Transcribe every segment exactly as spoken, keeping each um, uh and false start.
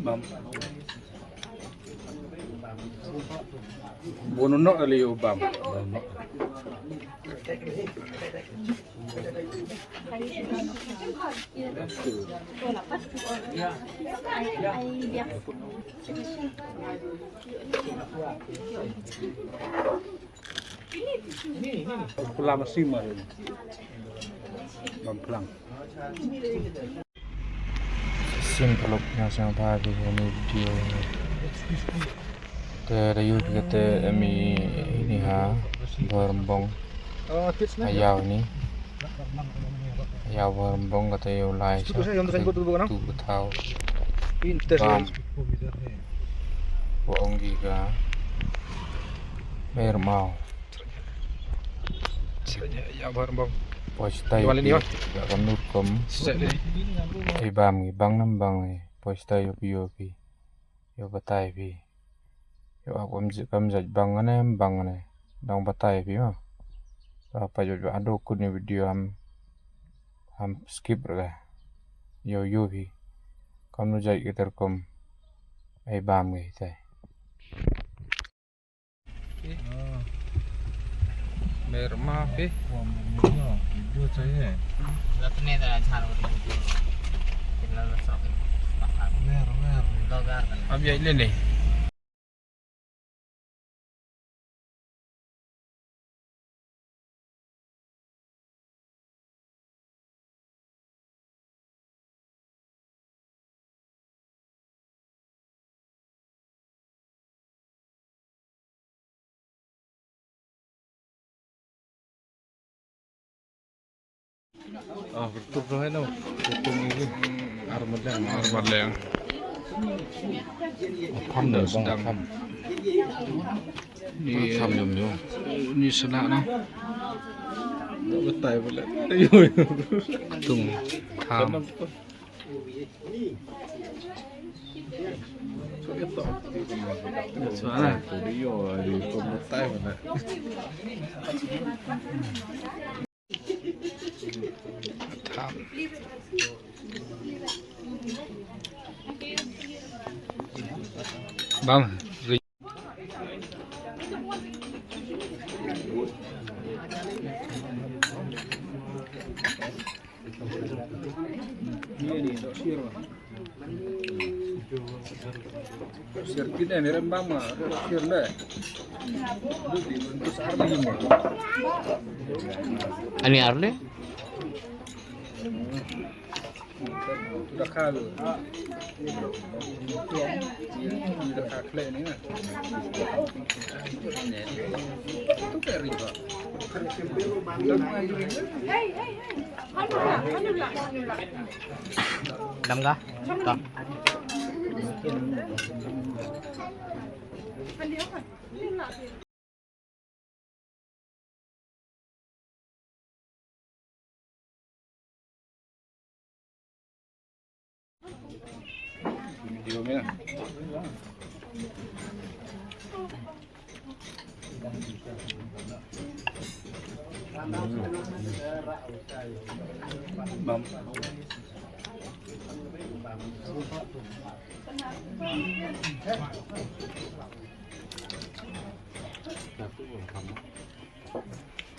Bam. Bono nok ali o bam. Pula masih mah. Bam plang. Sim peluk yang sang pagi ini video ini. Te da yu kete emi ini ha, Bhoirymbong. Ayaw ni. Ayaw Bhoirymbong kata yu lai sa. Tu kata tau. Bam. Wa ong gi ka. Mer mau. Poi stai pi, ya kan nur kom. Ei bam ngi, bang nam bang ngi. Poi stai yo pi yo pi. Yo batai pi. Yo ap kam jait bang ne, bang ne. Dang batai pi ma. Apa jo jo ado kut ni video ham, ham skip ra. Yo yo pi. Kam nu jait ki ter kom. Ei bam ngi tai. Mer ma phi. Video चाहिए। रखने का झाड़ हो रही है। कितना लो सौ। Mer, mer. Logar kan. Ab ya le le. Ah, betul dah no. Betul ni. Armadang, armadang. Kam dah sedang. Ni kam jom jom. Ni senak no. Betai boleh. Tung. Kam. Bang. Sir kit ne, ne rem bam ma, sir le. Ani arle? Dakha lu. Dakha kle ni na. Tu ke riba. Dam ka? Ka.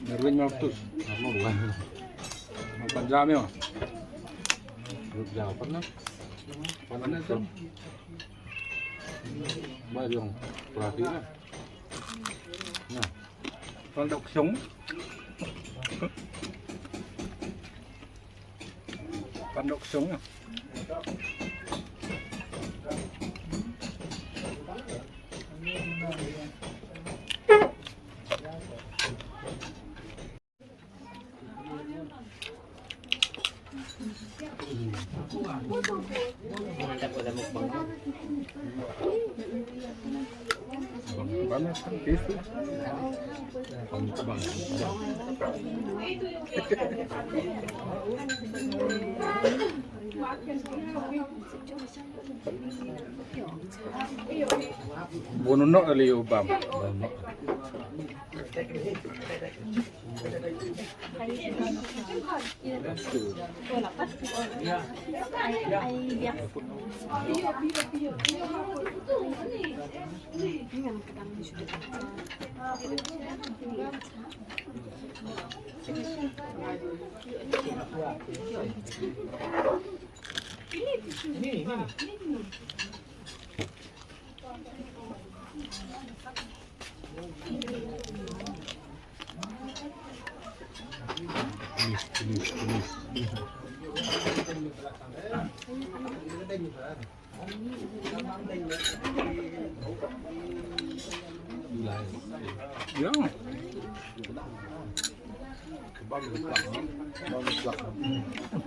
Darwin Malthus. Apa bukan? Empat jam ya? Dua jam pernah. Pernah tu. Baik yang perhatian. Nah. Pondok Song. Pondok Song. Bono nok ali u bam. Ya.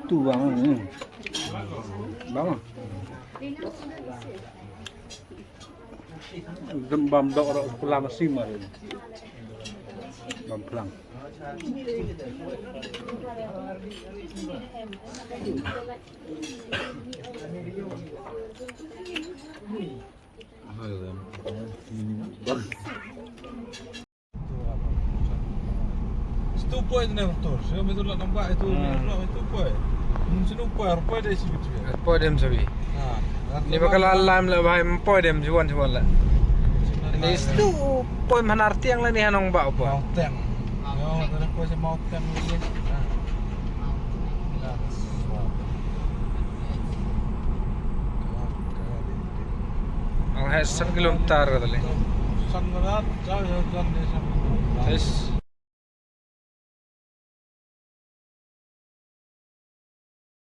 Tu bang ni. Bang. Bam dok rok sekolah masih mah. Bam pelang. Situ poi tu, na betul. Saya betul lah nampak itu, hmm, itu poi. Hmm, sini poi, poi dari sini tu. Poi dem sabi. Ha. Ni bakal alam lah, bahai, poi dem juan juan lah. Ni situ poi Mawtiang lah ni, hanong ba poi. Mawtiang. Yo, dari poi sa Mawtiang ni. Ha. Ang hai san kilometer ka tali. San kilometer, jauh, jauh, jauh, jauh. Yes.